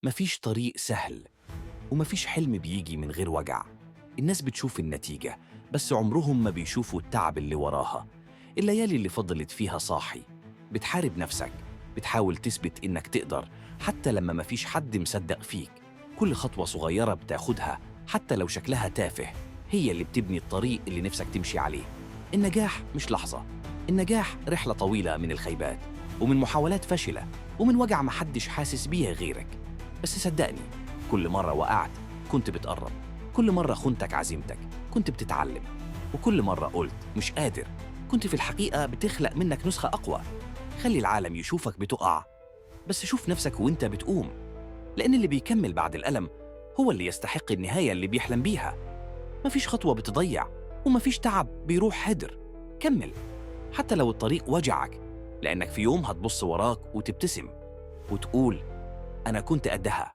مفيش طريق سهل، ومفيش حلم بيجي من غير وجع. الناس بتشوف النتيجة، بس عمرهم ما بيشوفوا التعب اللي وراها، الليالي اللي فضلت فيها صاحي بتحارب نفسك، بتحاول تثبت إنك تقدر حتى لما مفيش حد مصدق فيك. كل خطوة صغيرة بتاخدها حتى لو شكلها تافه هي اللي بتبني الطريق اللي نفسك تمشي عليه. النجاح مش لحظة، النجاح رحلة طويلة من الخيبات ومن محاولات فاشلة ومن وجع محدش حاسس بيها غيرك. بس صدقني، كل مرة وقعت كنت بتقرب، كل مرة خنتك عزيمتك كنت بتتعلم، وكل مرة قلت مش قادر كنت في الحقيقة بتخلق منك نسخة أقوى. خلي العالم يشوفك بتقع، بس شوف نفسك وانت بتقوم، لأن اللي بيكمل بعد الألم هو اللي يستحق النهاية اللي بيحلم بيها. مفيش خطوة بتضيع، ومفيش تعب بيروح هدر. كمل حتى لو الطريق وجعك، لأنك في يوم هتبص وراك وتبتسم وتقول أنا كنت قدها.